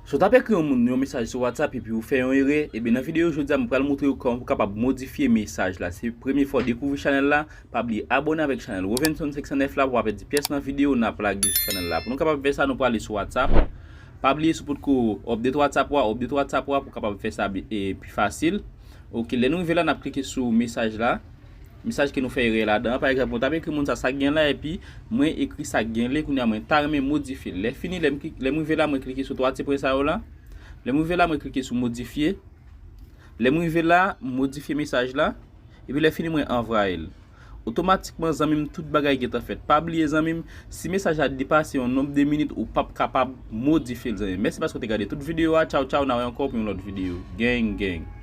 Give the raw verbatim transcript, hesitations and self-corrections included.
So w t ap ekri yon moun yon mesaj sou WhatsApp epi ou fè yon erè, ebyen nan videyo jodi a mwen pral montre w kòman pou w kapab modifye mesaj la. Se premye fwa w dekouvri chanèl la, pa bliye abòne avèk chanèl Rovenson senk san nèf la pou w pa pèdi pyès nan videyo n ap lage sou chanèl la. Pou nou kapab fè sa, nou prale sou WhatsApp. Pa bliye si w potko update WhatsApp ou a, update WhatsApp ou a pou w kapab fè sa bi- e, pi fasil. Ok, lè nou rive la, n ap klike sou mesaj la. Mesaj ke nou fè erè ladan an. Pa egzanp, mwen t ap ekri moun sa sa k gen la, epi mwen ekri sa k gen li, kounye a mwen ta renmen modifye l. Lè fini, lè m klik- lè m rive la, mwen klike sou twa ti pwen sa yo la. Lè m rive la, mwen klike sou modifye. Lè m rive la, m modifye mesaj la. Epi lè fini, mwen anvwaye l. Otomatikman, zanmi m, tout bagay gentan fèt. Pa bliye, zanmi m, si mesaj la depase yon nonb de minit, ou p ap kapab modifye l, zanmi m. Mèsi paske w te gade tout videyo a. Tchaw, tchaw, n a wè ankò pou yon lòt videyo. Gang, gang.